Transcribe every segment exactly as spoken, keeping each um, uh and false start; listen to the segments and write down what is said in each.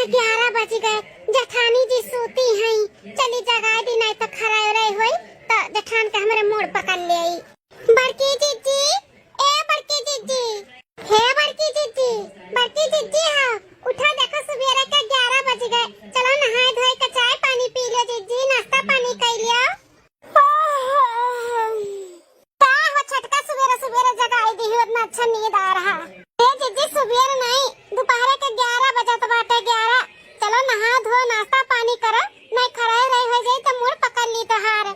ग्यारह बज गए, जेठानी जी सूती हैं, चली जगाए दी, नहीं तो खराए रहे होई तो जेठान के हमरे मूड़ पकड़ लेई। बड़की जिज्जी, ए बड़की जिज्जी, हे बड़की जिज्जी, बड़की जिज्जी हो, उठो, देखो सुबेरे के ग्यारह बज गए, चलो नहाए धोए के चाय पानी पी लो जिज्जी, नाश्ता पानी कर लियो। का हो छोटका, सुबेरे सुबेरे जगाई दी, उतना अच्छा नींद आ रहा। ए जिज्जी, सुबेरे नहीं, दोपहरे के ग्यारह बजत बाटे, ग्यारह। चलो नहा धो, नाश्ता पानी करो, नहीं खराए रहे हो जाई तो मूड़ पकड़ ली तोहार।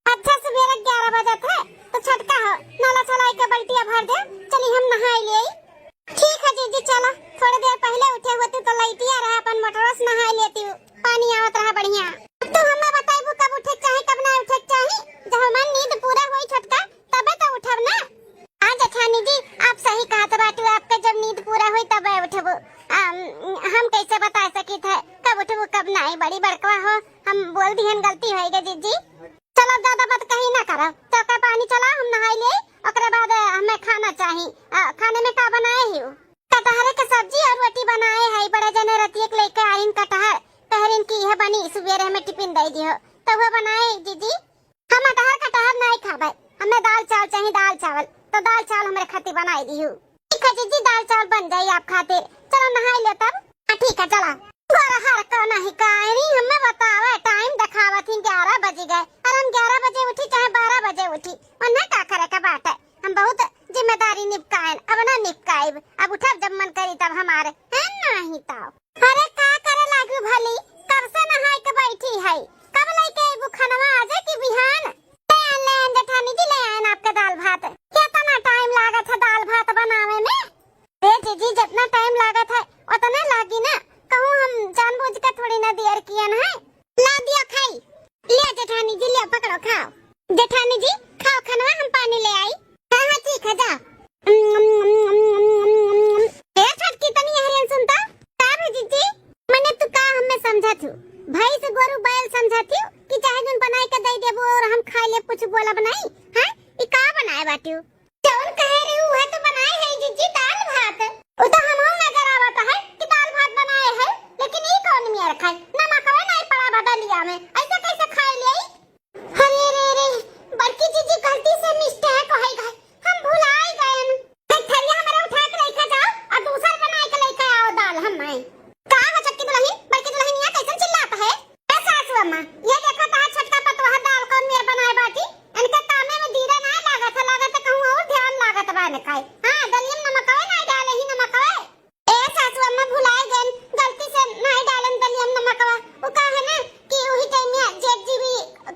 अच्छा, सुबेरे ग्यारह बजत है, तो छोटका हो, नाला चलाई के बल्टिया भर दे, चली हम नहाई ले। ठीक है जीजी, चलो, थोड़ी देर पहले उठे होती तो लइटिया रहा, अपन मोटरों से नहाई लेती हूँ, पानी आवत रहा बढ़िया। अब तू हमें बताइबू कब उठे के चाही, कब ना उठे के चाही, जब हमार नींद पूरा होई छोटका, तबे तो उठब ना। हाँ जेठानी जी, आप सही कहत बाटू, आपके जब नींद पूरा होई तबे उठबू। आ, हम कैसे बता सकित है कब उठबू कब नहीं, बड़ी बड़कवा हो, हम बोल दिहन, गलती होई गई जीजी। चलो, ज्यादा बात कहीं ना करो, चौका पानी चलाओ, हम नहाई ले, ओकरे बाद हमें खाना चाही। आ, खाने में का बनाए ही? कटहरे के सब्जी और रोटी बनाए है, बड़े जने रतिये के लेके आइन कटहर, कहरिन की यह बनी, सुबेरे हमें टिफिन दे दियो, तो वो बनाए जीजी। हम अटहर कटहर नहीं खाबे, हमें दाल चावल चाही, दाल चावल, तो दाल चावल हमरे खातिर बनाई दियो। ठीक है जीजी, दाल चावल बन जाई आप खातिर। चलो नहाई ले तब। हाँ ठीक है, चला। गोरहर को नहीं कायरी, हमें बतावे, टाइम दिखावत ही ग्यारह बज गए। अरे हम ग्यारह बजे उठी चाहे बारह बजे उठी, उन्हें का करे के बात है? हम बहुत जिम्मेदारी निपकायन, अब ना निपकाइब। अब उठब जब मन करी तब हमारे, है नहीं तो। अरे का करे लागू भली, कब से नहाई के बैठी है, कब लेके अइबू खनवा, आजे की बिहान? ले आन, ले आन जेठानी जी, ले आन आपके दाल भात। कितना टाइम लागत है दाल भात बनावे में? ए जीजी, जितना टाइम लागत है उतने लागी ना, कहूँ हम जानबूझ के थोड़ी ना देर कियन है। ला दिया खाई, ले जेठानी जी, ले पकड़ो खाओ। जेठानी जी खाओ खनवा, हम पानी ले आई। हाँ हाँ ठीक है जा। ए छोटकी तनी यहरियन सुनता, का रे जीजी? मने तू का हमें समझत हूँ? भैंस गोरू बैल समझत हूँ कि चाहे जोन बनाई के दे देबो और हम खाई ले, कुछ बोलब नहीं? हैं? ई का बनाए बाटू? जौन कहे रही उहे तो बनाए है जीजी, दाल भात। उ तो हमहू नजर आवत है कि दाल भात बनाए है, लेकिन ई कौन मेर खाए? नमकवे नहीं पड़ा बा दलिया में, ऐसे कैसे खाए ले? अरे रे रे, बड़की जीजी गलती से मिस्टेक हो गए, हम भुलाई गए। एक थरिया हमारे उठा के लेके जाओ और दूसर बनाए के लेके आओ दाल हमें। का हो छोटकी दुल्हन, बड़की दुल्हनिया कैसन चिल्लात है? ए सासू अम्मा, ये देखो तहार छोटका पतोह दाल कौन मेर बनाए बाटी, इनके कामे में धीरे ना लागत है, लागत है कहूँ और ध्यान लागत बा इनका। हाँ, दलियम नमकवे ना डाले ही नमकवे। ए सासू अम्मा भुलाए गन, गलती से नाई डालन दलियम नमकवा। वो का है ना कि वही टाइम में जेठ जी भी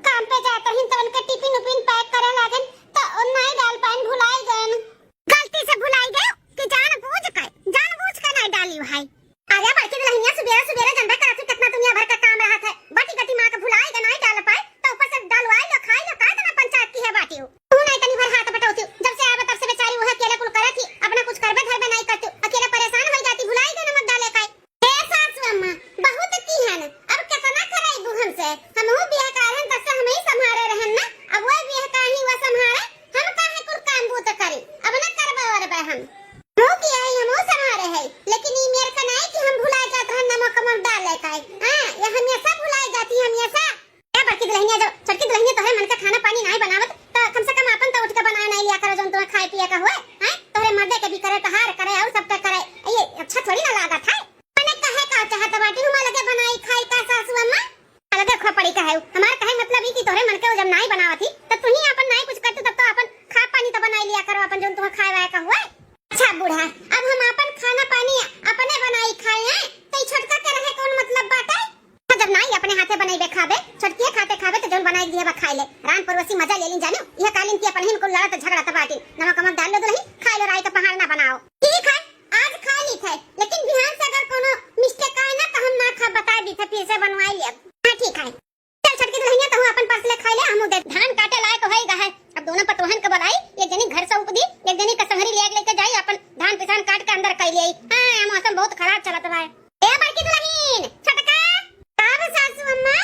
काम पे जात रहिन तो उनके टिफिन उफिन पैक करे लागन तो नाई डाल पाइन, भुलाए गन। गलती से भुलाई गयो कि जानबूझ के, जानबूझ के नाई डाली भाई। अरे बड़की दुल्हनिया सुबेरे सुबेरे जनबे करत ही कितना दुनिया भर का काम रहत है। बटी गटी माँ के भुलाए के नाई डाल पाए तो ऊपर से डलवाई लो, खाई लो, का इतना पंचायत की है बाटी हो। तू नहीं तनी भर हाथ बटावती, जब से आवे तब से बेचारी वह अकेले कुल करत ही, अपना कुछ करबे धरबे नहीं करती, अकेले परेशान हो जाती, भुलाई गए नमक डाले का। हे सासू अम्मा, बहुत की है ना, अब कितना कराइबू हमसे, हमहू बियाह का रहन तब से हम ही संभारे रहन ना, अब वह बियाह का ही वह संभारे, हम काहे कुल काम बूत करी, अब ना करबे वरबे हम। हमहू की आई, हमहू संभारे है, लेकिन ई मेर का नहीं कि हम भुला जात रहन नमक कमक डाले का। हाँ, ये हमेशा भुलाई जाती, हमेशा। ए बड़की दुल्हनिया, जब छोटकी दुल्हनिया तोहरे मन का खाना पानी नाई बनावत, त कम से कम आपन त उठ के बनाए नाई लिया करो, जौन तुम्हें खाए पिए का हुए, हैं? तोहरे मर्दे के भी करे, तहार करे, और सबके करे, ये अच्छा थोड़ी ना लागत है। मने कहे का चाहत बाटी, हुमा लगे बनाई खाई का सासू अम्मा? अलगे खोपड़ी का है, हमार कहे मतलब ई कि तोहरे मन के जब नाई बनावत ही, तब तू ही आपन नाई कुछ करते, तब तो आपन खा पानी तो बनाई लिया करो, आपन जौन तुम्हें खाए वाए का हुए। अच्छा बूढ़ा, अब हम आपन खाना पानी अपने बनाई खाए हैं, तो ई छोटका के रहे कौन मतलब बाटे? जब नाई अपने हाथे बनइबे खाबे, छोटकिए खाते खाबे, तो जौन बनाई दिया बा खाए ले। रान परोसी मजा ले लीन जानू। यह कालीन की अपन ही में कुल लड़त झगड़त बाटी। नमक वमक डाल लो दुल्ही, खाए लो राई का पहाड़ ना बनाओ। ठीक है, आज खा ली थे, लेकिन बिहान से अगर कोनो मिस्टेक आए ना, तो हम ना खा, बता दी थे, फिर से बनवाई लिया। हाँ, ठीक है। चल छोटकी दुल्हनिया, तहू अपन पर्स ले खाई ले, हमू दे। धान काटे लायक होई गा है। अब दोनों पतोहन के बुलाई, एक जनी घर से उपदी, एक जनी कसंगरी ले लेके जाई, अपन धान पिसान काट के अंदर कई ले आई। हाँ, मौसम बहुत खराब चलत बा। ए बड़की दुल्हन, छोटका। का बा सासू अम्मा?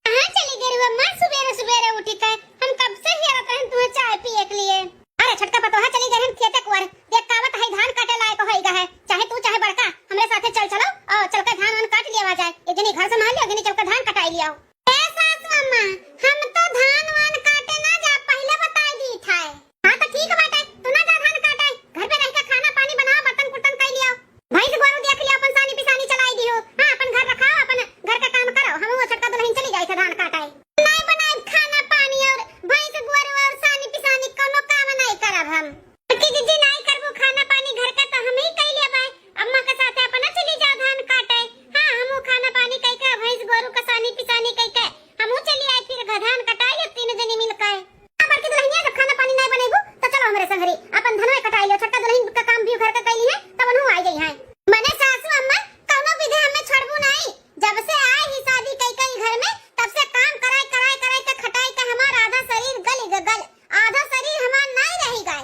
कहाँ चली गई अम्मा? सुबेरे सुबेरे उठी के हम कब से हेरत रहन तुम्हें चाय पिए के लिए। अरे छोटका पतोहा चली गई हम खेते कुआर, देख कावत है धान काटे लायक होई गा है। चाहे तू चाहे बड़का हमरे साथे चल चलो और चल के धान वान काट के आ जाए, एक जनी घर संभाल लियो, एक जनी चल के धान कटाई लियो। ए सासु अम्मा, हम तो धान वान काटे ना जा, पहिले बताई दी था। हाँ तो ठीक बाटे, तू ना जा धान काटे, घर पे रह के खाना पानी बनाओ, बर्तन कुर्तन कई लियो, भैंस गोरू देख लियो, अपन सानी पिसानी चलाई दियो। हाँ, अपन घर रखाओ, अपन घर का काम करो, हम वो छोटका दुलहिन चली जाई थे धान काटे। नहीं बनाई खाना पानी और भैंस गोरू और सानी पिसानी कोनो काम नहीं करब हम। कि जीजी नाई करबू खाना पानी घर का तो हम ही कई लेबै। अम्मा के साथे अपना चली जाओ धान काटे। हाँ, हमहू खाना पानी कई के भैंस गोरू का सानी पिसानी कई के हमहू चली आई फिर घ-, धान कटाई अब तीन जनी मिल के। हाँ, बड़की दुलहिनिया जब खाना पानी नाई बनेबू तो चलो हमरे संघरी अपन धनवे कटाई लियो। छोटका दुलहिन का काम भी घर का कई ली है तब उनहू आई गई है। मने सासू अम्मा कौनो विधे हमें छोड़बू नाई। जब से आए ही शादी कई कई घर में तब से काम कराई कराई कराई के खटाई के हमार आधा शरीर गल ग-, गल आधा शरीर हमार नाई रही गए।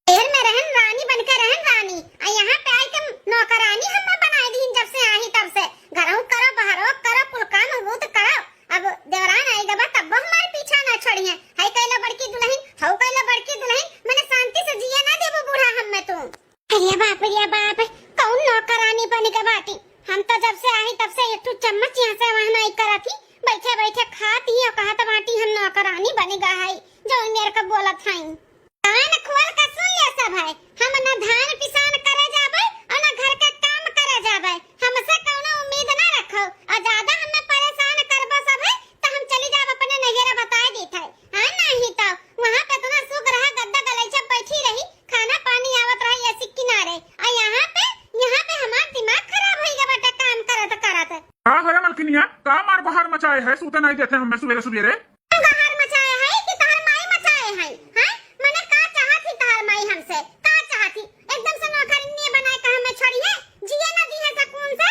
शहर में रहन रानी बन के रहन रानी, आ यहाँ पे आई के नौकरानी हमें बनाई दीन। जब से आई तब से घरहू करो, बहरो करो, कुल काम बूत करो। अब देवरान आई गबा तब वो हमारे पीछा ना छोड़िए। हई कैला बड़की दुलहिन, हऊ कैला बड़की दुलहिन, मने शांति से जिए ना देबू बूढ़ा हमें तू। अरे बाप रे बाप, कौन नौकरानी बन के बाटी? हम तो जब से आई तब से एक ठो चम्मच यहाँ से वहाँ नाई करत ही, बैठे बैठे खात ही और कहत बाटी हम नौकरानी बन गए है, जो मेरे को बोलत है। कान खोल के सुन ले सब है, हम न धान पिसान करे जाबे और न घर के काम करे जाबे। हमसे कौनो उम्मीद ना रखो और ज्यादा हमें परेशान करबो सब है तो हम चली जाब अपने नैहरा बताए देत है। हाँ नहीं तो वहाँ पे इतना सुख रहा, गद्दा गलैचा बैठी रही, खाना पानी आवत रहा एसी किनारे, और यहाँ पे, यहाँ पे हमार दिमाग खराब होइगा बेटा काम करत करत। का होया मलकिनिया, का मार बहार मचाए है, सूते नहीं देते हमें सुबेरे सुबेरे। गहार मचाए है कि तहर माई मचाए है? हैं? मने का चाहत ही तहर माई हमसे? का चाहत ही? एकदम से नौकरनिये बनाए के हमें छोड़ी है? जिए ना दी है सुकून से?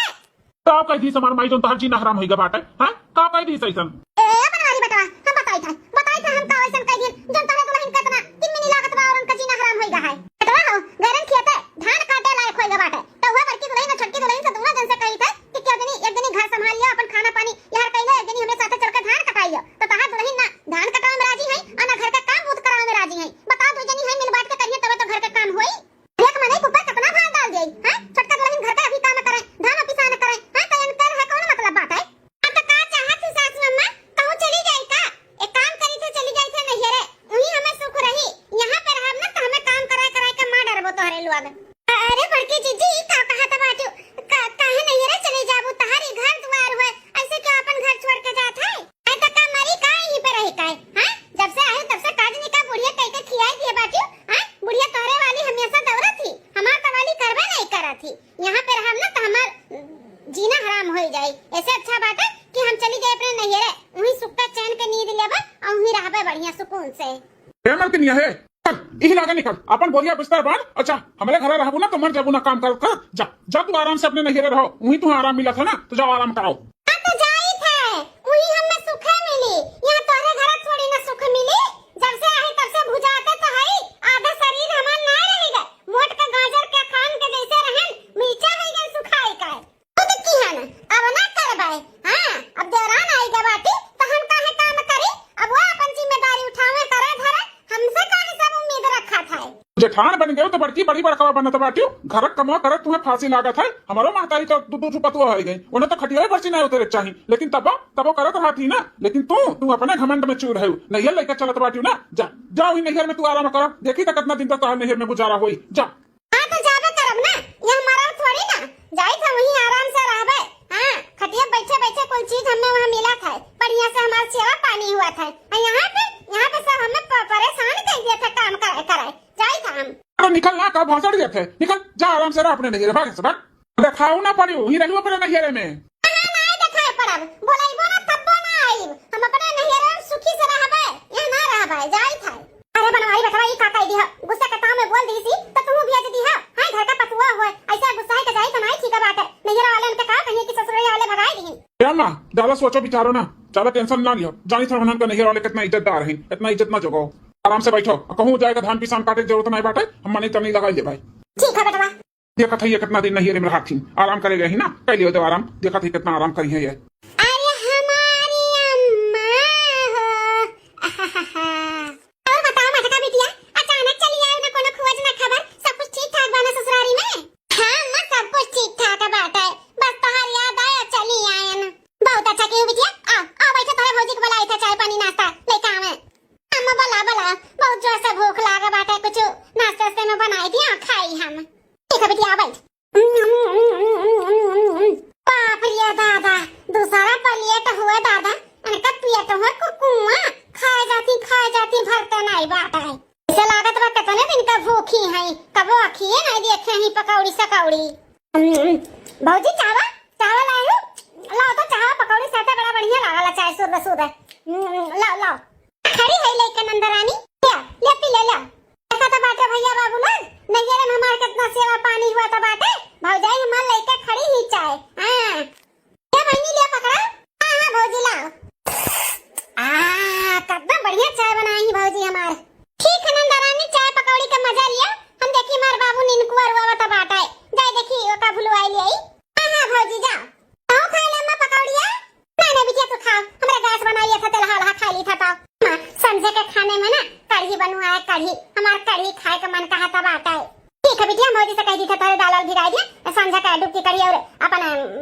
का कह दी हमार माई जोन तहर जीना हराम होइगा बाटे? हैं? का कह दी सैसन? ए, बनवारी बेटवा, हम बताई था, बताई था हम का वैसन कह दिए, जोन तहर दुलहिन के इतना तिनमिनी लागत बा और उनका जीना हराम होइगा है। बेटवा हो, गरम खियाते धान काटे लायक होइगा बाटे। तो हुआ बड़की दुलहिन और छोटकी दुलहिन से दोनों जन से कही थे कि क्यों जनी एक जनी घर संभाल लियो, अपन खाना पानी यार कइले, एक जनी हमरे साथे चल के धान कटाइयो। तो तहार दुलहिन ना धान कटावे में राजी है और ना घर का काम बूत करावे में राजी है। बताओ, दो जनी है मिल बांट के करिए तबे तो घर का काम होई। एक मनई के ऊपर कितना भार डाल दिए, हैं? छोटका दुलहिन घर का अभी काम करे, धान पिसान करे, हैं? तो इनकर है कौन मतलब बात है? अब तो का चाहत है सासू अम्मा, कहूँ चली जाई का? एक काम करी थे, चली जाई थे नैहरे, वहीं हमें सुख रही। यहाँ पे रहब ना तो हमें काम कराए कराए के मार डरबो तोहरे लोग। अरे बड़की जीजी, ई का कहत बाटू? का, काहे नैहरे चले जाबू? तहारी घर दुआर हुए, ऐसे क्यों अपन घर छोड़ के जात है? ऐ तो का मरी का यहीं पे रही का? हाँ? जब से आए तब से काज निका बुढ़िया कह के खियाई दिए बाटू, हाँ? बुढ़िया तोहरे वाली हमेशा दौड़त ही, हमार तो वाली करबे नहीं करत ही। यहाँ पे रहब ना तो हमार जीना हराम हो जाई। ऐसे अच्छा बाटे कि हम चली जाए अपने नैहरे, वहीं सुख का चैन के नींद लेबे और वहीं रहबे बढ़िया सुकून से। ए मलकिनिया हे, चल, इही लागे निकल, अपन बोरिया बिस्तर बांध और जा, हमरे घरे रहबू ना तो मर जाबू ना काम कर कर, जा, जा तू आराम से अपने नैहरे रहो, वहीं तू आराम मिलत है ना, तो जाओ आराम कराओ। हाँ तो जाई थे, वहीं हमें सुखे मिली, यहाँ तोहरे घरे थोड़ी ना सुख मिली, जब से आए तब से भुजाते तो है, आधा शरीर हमार ना रह गए, मोट के गाजर के खान के जैसे रहन, मिर्चा हो गए सुखाए का। खुद किहन, अब ना करबै। हाँ, अब देवरान आई गए बाटी, तो हम काहे काम करी? अब वो अपन जिम्मेदारी उठावे, करे धरे, हमसे काहे सब उम्मीद रखा था? जेठान बन गए तो बड़की बड़ी बड़कवा बनत बाटी, घर कमवा करत तुम्हें फांसी लागत है। हमारो महतारी तो दू दू ठो पतुआ हो गई, उन्हें तो खटिया पर से नहीं उतरे चाहिए, लेकिन तबो, तबो करत रहती ना। लेकिन तू, तू अपने घमंड में चूर है, नैहर लेके चलत बाटी ना। जा, जा वही नैहर में तू आराम कर, देखी तो कितना दिन तक तोहर नैहर में गुजारा होई। जा। हाँ, तो जाबे करब ना, यहाँ मरब थोड़ी ना, जाई था वहीं आराम से रहबे। हाँ, खटिया बैठे बैठे कुल चीज हमें वहाँ मिला था, बढ़िया से हमार सेवा पानी हुआ था। और यहाँ पे, यहाँ पे सब हमें प-, परेशान कर दिया था काम करे करे, जाई था हम। अरे निकल ना, का भाषण देत है, निकल, जा आराम से रह अपने नैहरे, भाग से भाग। देखाऊ ना पड़ी, वहीं रहू अपने नैहरे में। हाँ, नाय देखाई पड़ब, बोलाइबो ना, तब्बो ना आइब। हम अपने नैहरे में सुखी से रहबे, यहाँ ना रहबे, जाई था। अरे बनवारी बेटवा, ई का कह दिहा? गुस्सा के ताव में बोल दीसी, तो तू भेज दिहा। हाय घर का पतुआ हुए, ऐसा गुस्सा है के जाई तो नाई ठीक बाटे। नैहरा वाले उनके का कहिए कि ससुरे वाले भगाई दिहिन। ए अम्मा, ज्यादा सोचो विचारो ना, ज्यादा tension ना लियो। जानी था उन्हन का नैहरा वाले कितना इज्जतदार हैं, इतना इज्जत ना जगाओ। आराम से बैठो, कहूँ जाए का धान पिसान काटे के जरूरत नहीं बाटे, हम मने तनी लगा ले भाई। ठीक है बेटवा। देखत है ये कितना दिन नैहरे में रहा थी, आराम करे गए ही ना, कर लियो तो आराम, देखत है कितना आराम करी है ये। अरे हमारी अम्मा हो, आहाहा। और बताओ मटका बिटिया, अचानक चली आयो ना, कोनो खोज ना खबर, सब कुछ ठीक ठाक बा ना ससुरारी में? हाँ अम्मा, सब कुछ ठीक ठाक है बाटे, बस तोहार याद आया चली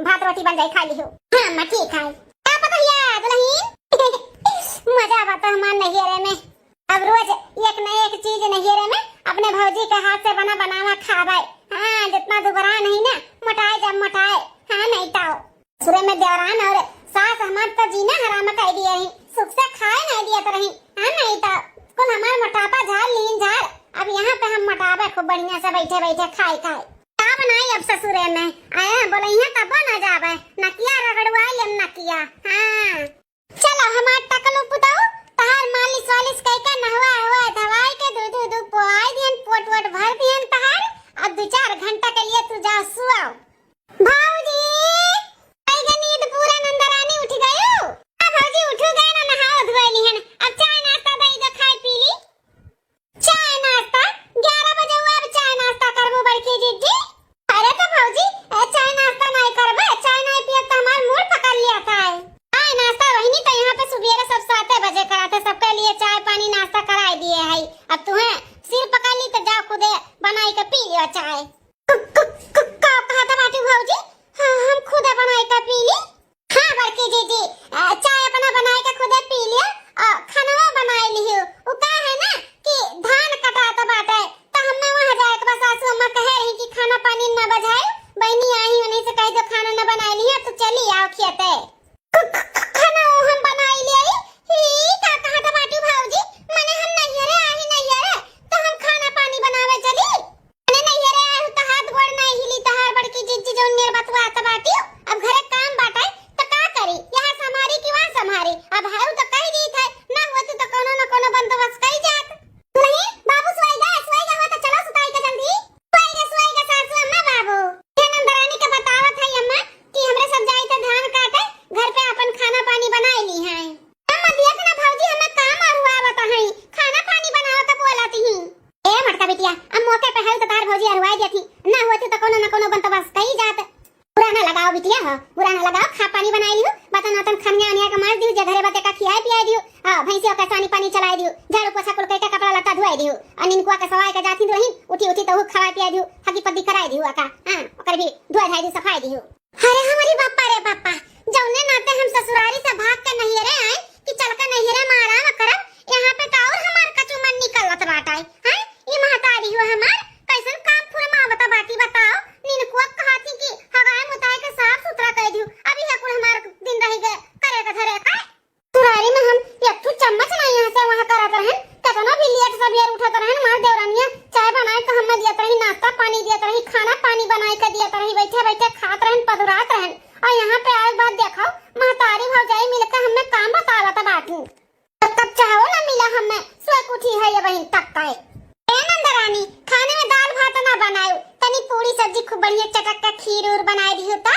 भात रोटी बन जाई, खाइ लिहू। हाँ अम्मा, ठीक है। का पतोहिया दुलहिन, मजा बा तो हमार नैहरे में। अब रोज एक न एक चीज नैहरे में अपने भौजी के हाथ से बना बनावा खाबै। हाँ, जितना दुबरा नहीं ना, मोटाए जब मोटाए। हाँ, नहीं तो ससुरे में देवरान और सास हमार तो जीना हराम कर दिए रही। सुख से खाए नहीं दिए तो रही। हाँ, नहीं तो कुल हमार मोटापा झाड़ लीन झाड़। अब यहाँ पे हम मोटाबे खूब बढ़िया से बैठे बैठे खाए खाए। का बनाई अब ससुरे में? आया बोलइहे तबो न जाबे। नकिया रगड़ुआइ लेम नकिया। हाँ। चलो हमार टकलू पुतऊ, तहार मालिश वालिश कइके नहवा हवा धवाइ के दूध दूध पोआइ दिहन, पोट वोट भर दिहन तहार। अब दू चार घंटा के लिए तू जा सुआओ। भौजी, कई के नींद पूरा नंदरानी उठ गयू? हाँ भौजी, उठू गए ना, नहाओ धोए लिहन। अब चाय नाश्ता दई दो, खाए पी ली। चाय नाश्ता? ग्यारह बजे हुआ, अब चाय नाश्ता करबो बड़की जिज्जी? अरे तो भौजी, ए, चाय नाश्ता नहीं करबे, चाय नहीं पियब तो हमार मूड पकड़ लिया था। चाय नाश्ता वहिनी तो यहाँ पे सुबेरे सब साते बजे कराते, सबके लिए चाय पानी नाश्ता कराए दिए है। अब तुहें सिर पकड़ ली तो जा खुदे बनाई के पी लियो चाय। क-, क-, क-, का कहत बाटी भौजी? हाँ, हम खुदे बनाई के पी ली। हाँ बड़की जीजी, अ, चाय अपना बनाए के खुदे पी लिया, अ, खानवा बनाए लिहू। उ का है ना कि धान कटात बाटे, त हमें वहाँ जाए के बा। सासू अम्मा कहे रही कि खाना पानी न बझाए, बहिनी आई उन्हीं से कह दो खाना न बनाए लिया, तो चली आओ खेते। ख-, ख-, ख-, खाना वो हम बनाए ले आई। ही का कहत बाटी भौजी, मने हम नैहरे आई नैहरे, तो हम खाना पानी बनावे चली? अरे नैहरे आहू त हाथ गोड़ नाहीं हिली तहार बड़की जिज्जी जौन नियर बतुआत बाटियो। अब घरे काम बाटे त का करी? यहाँ सम्हारी कि वहाँ सम्हारी? अब हाउ त कहि दीत है, ना होती त कौनो न कौनो बंदोबस्त कइ जात। दुलही, बाबू सोएगा, सोएगा हो त चलो सुताई के जल्दी। सोएगा, सोएगा सासू अम्मा बाबू। ये नंदरानी के बतावत है अम्मा कि हमरे सब जाई त धान काटे, घर पे अपन खाना पानी बनाए ली हैं। अम्मा, देख ना भौजी, हमें काम अरुआवत हई, खाना पानी बनावे के बोलत ही। ए मोटका बिटिया, अब मौके पे है तो तार भौजी अरुआई देती, ना होती तो कोनो ना कोनो बंदोबस्त कई जात। बुरा ना लगाओ बिटिया हो, बुरा ना लगाओ, खा पानी बनाई लियो, बर्तन वर्तन खनिया अनिया के मार दियो, जे घरे बाटे का खियाई पियाई दियो, हाँ, भैंसियों के सानी पानी चलाई दियो, झाड़ू पोछा कुल कई के कपड़ा लत्ता धोआई दियो, और निनकुआ के सवाई के जाती रही, उठी उठी तो खवाई पियाई दियो, हगी पद्दी कराई दियो का, हाँ, ओकर भी धोए धाई दियो, सफाई दियो। अरे हमरी बापा रे बापा, जौने नाते हम ससुरारी से भाग के नैहरे आए कि चल के नैहरे में आराम करब, यहाँ पे तो और हमार कचूमन निकलत बाटे। हैं? ई महतारी हो हमार, कैसन काम फुरमावत बाटी बताओ? निनकुआ कहती कि हगाए मुताए के साफ सुथरा कइ दियो, अब इहे कुल हमार दिन रहि गए करे के धरे का। ससुरारी में हम एक ठो चम्मच नाहीं यहाँ से वहाँ करत रहन, केतनो भी लेट सबेर उठत रहन, हमार देवरानिया चाय बनाए के हमें दियत रही, नाश्ता पानी दियत रही, खाना पानी बनाए के दियत रही, बैठे बैठे खात रहन, पदुरात रहन। और यहाँ पे आए के बाद देखो, महतारी भौजाई मिलके हमें काम बतावत बाटी। तो तब चाहो ना मिला हमें, सोए के उठी है ये बहिन तक का। ए नंदरानी, खाने में दाल भात ना बनायो, तनी पूरी सब्जी खूब बढ़िया चटक के खीर उर बनाए दियो ता।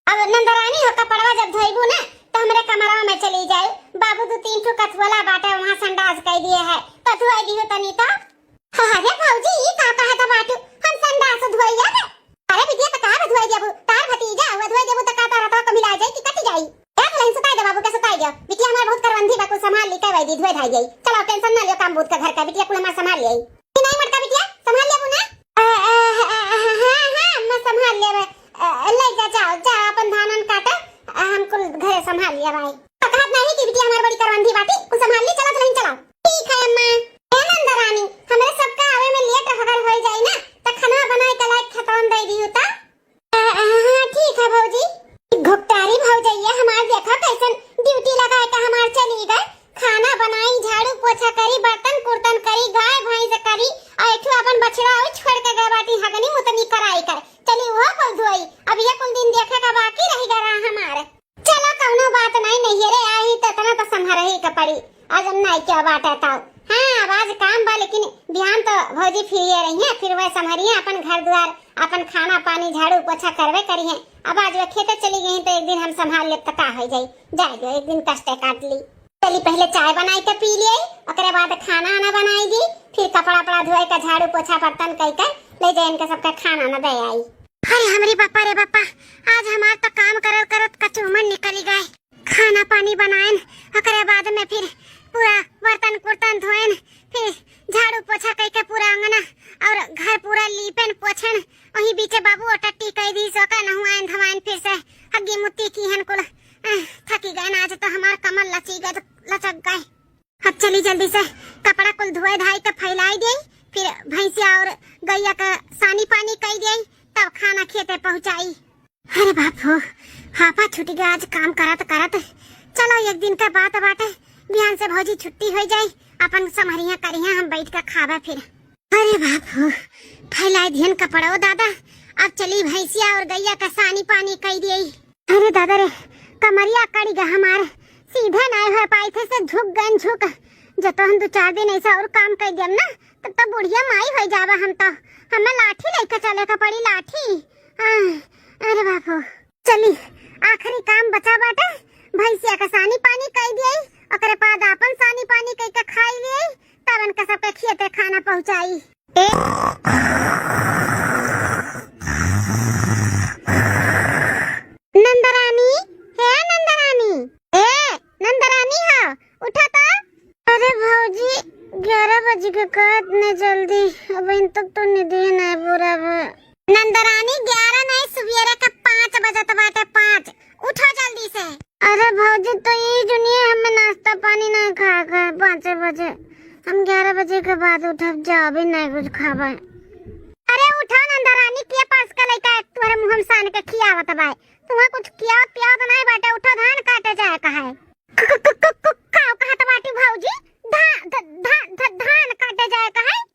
अब नंदरानी हो, कपड़वा जब धोइबू ना, तो हमरे कमरवा में चली जाए। बाबू दू तीन ठो कथुअला बाटे, वहाँ संडास कइ दिए है, तो धोए दियो तनी तो। अरे भौजी, ई का कहत बाटू? हम संडास धोइया बे? अरे बिटिया, तो का बे धोए देबू? तार भतीजा हुआ, धोए देबू तो का तार हाथवा को मिला जाई कि कट जाई? ए दुलहिन, सुताई दे बाबू के, सुताई दे। बिटिया हमार बहुत करवंधी बा, कुल संभाल ली, कई दी, धोए धाई जाई। चलो, टेंशन ना लियो, काम बूत का घर का, बिटिया कुल हमार संभाल लियाई। कि नहीं मोटका बिटिया, संभाल लेबू ना? अ, अ, अ, अ, हाँ, हाँ, मैं संभाल लेबे। अ, ले जा, जाओ, जाओ, अपन धानन काटे, अ, हम कुल घरे संभाल लेबे। तो कहत नहीं कि बिटिया हमार बड़ी करवंधी बाटी, कुल संभाल ली, चलो दुलहिन, चलो। ठीक है अम्मा। ए नंदरानी, हमरे सबका आवे में लेट अगर हो जाई ना, तो खाना बनाए के लायक खतवन दे दियो ता। आ, आ, हाँ, ठीक है भौजी। घुपटारी भौजैया हमार देखा कैसन ड्यूटी लगाए का हमार चली गए। खाना बनाई, झाड़ू पोछा करी, बर्तन कुर्तन करी, गाय भैंस करी, और एक ठो अपन बछड़ा और छोड़ के गए बाटी हगनी मुतनी कराई कर। चली वो कुल धोई, अब ये कुल दिन देखे का बाकी रह गया हमार। चला कौनो बात नहीं, नैहरे आई तो इतना तो संभरही के पड़ी। आज हम नहीं क्या बात है ताऊ। हाँ, अब आज काम बा, लेकिन बिहान तो भौजी फिर ये रही है, फिर वह संभरी है अपन घर द्वार, अपन खाना पानी झाड़ू पोछा करवे करी है। अब आज वह खेते चली गई तो एक दिन हम संभाल लेब तो का हो जाई, जाए दो, एक दिन कष्टे काट ली। चली पहले चाय बनाई के पी लिए, ओकरे बाद खाना आना बनाई दी, फिर कपड़ा पड़ा धोए का झाड़ू पोछा बर्तन कई के ले जाए इनके सबका खाना ना दे आई। अरे हमरी बापा रे बापा, आज हमार तो काम करत करत कचूमन निकली गए। खाना पानी बनाएन, ओकरे बाद में फिर पूरा बर्तन कुर्तन धोएन, फिर झाड़ू पोछा कई के पूरा अंगना और घर पूरा लीपेन पोछेन। वही बीचे बाबू और टट्टी कई दी, सोका नहुआएन धवाएन फिर से। पापा छुट्टी के आज काम करत करत। चलो, एक दिन का बात बाटे, बिहान से भौजी छुट्टी होइ जाई, अपन समहरिया करिया, हम बैठ के खाबे फिर। अरे बाप हो, फैलाए दिहन कपड़ो दादा। अब चली भैंसिया और गैया का सानी पानी कई दिए। अरे दादा रे, कमरिया कड़ी गा हमार, सीधे नाय हो पाई थे से झुक गन झुक। जब तो हम दो चार दिन ऐसा और काम कर दियम ना, तब तो बुढ़िया माई हो जाबा हम तो। हमें लाठी लेके चले का पड़ी, लाठी। आह, अरे बाप हो। चली, आखिरी काम बचा बाटे, भैंसिया का सानी पानी कई दिए, ओकरे बाद आपन सानी पानी कई के खाई लिए, तब इनका सबके खियते खाना पहुँचाई। ए नंदरानी, हे नंदरानी, ए नंदरानी हो, उठा तो। अरे भौजी, ग्यारह बजे के का इतने जल्दी? अब इन तक तो निदिये नहीं पूरा बा। नंदरानी, ग्यारह नहीं, सुबेरे का पाँच बजत बाटे, पाँच। उठो जल्दी से। अरे भौजी, तो ई जुनिये हमें नाश्ता पानी नहीं खाए के है पाँचे बजे। हम ग्यारह बजे के बाद उठब, जाओ भी नहीं कुछ खाबे। अरे उठो नंदरानी, के पास का लइका है तोरे मुँह में सान के खियावत बाय? तुहाँ कुछ खियावत पियावत नहीं बाटे, उठो धान काटे जाए का है। क-, क-, क-, क-, क-, का कहत बाटी भौजी? धा-, ध-, ध-, ध-, धान काटे जाए का है?